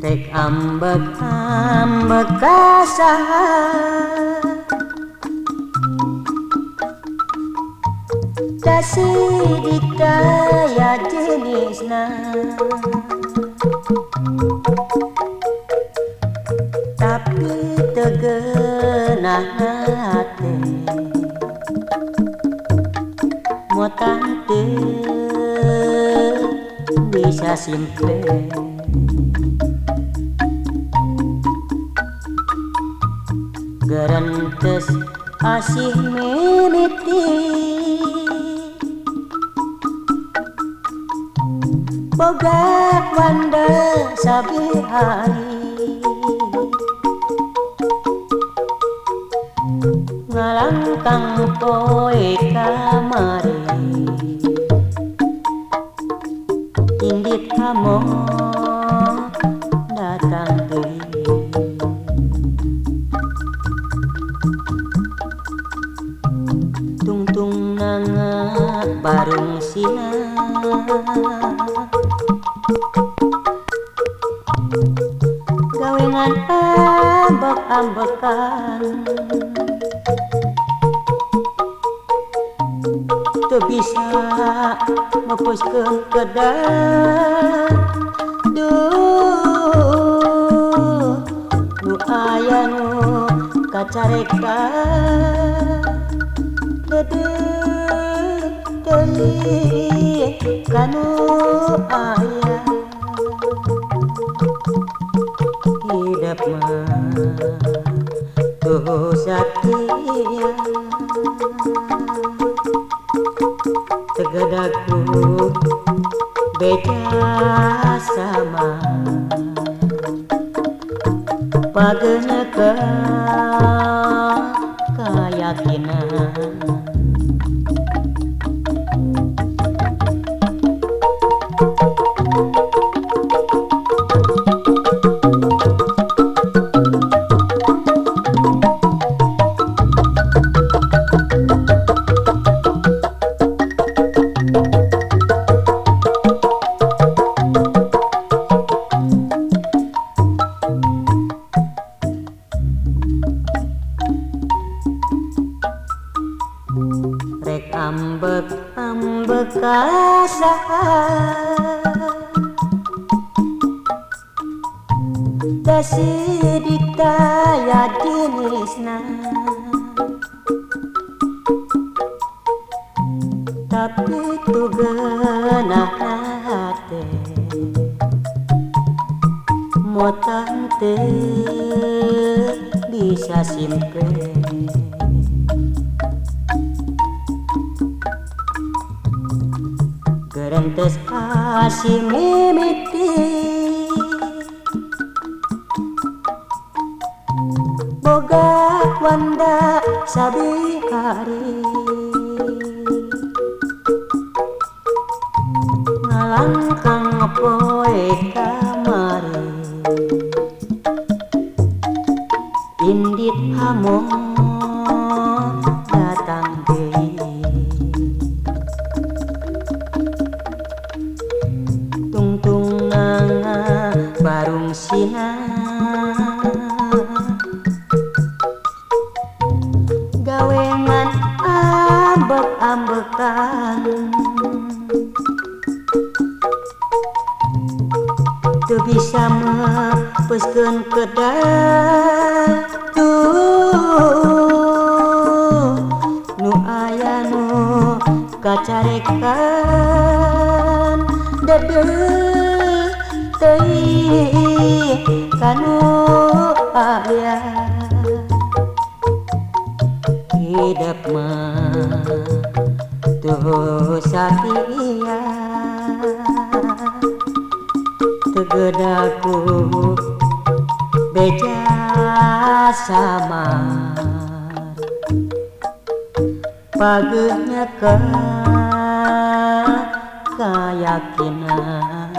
Rek ambek-ambek ka saha da sidik taya jenisna tapi teu geunah hate motan teu bisa simpe gerentes asih mimiti boga wanda sabi hari ngalangkang poe kamari indit hamo datang deui tungtung nanga barung sina gawengan ambek-ambekan teu bisa mepuskeun kedah duh nu aya nu kacarekan deudeuh teuing kanu aya hidep mah tuh satia tegedaku beja sama pageuna keyakinan. Rek ambek-ambek ka saha da sidik taya jenisna tapi tu geunah hate motan teu bisa simpe gerentes asih mimiti boga wanda sabi hari ngalangkang poe kamari indit hamo datang deui tungtung nanga barung sina gawengan ambek-ambekan teu bisa mepuskeun kedah tuh nu aya nu kacarekan deudeuh teuing kanu aya hidep mah tuh satia teu gedaku beja samar pageuna keyakinan.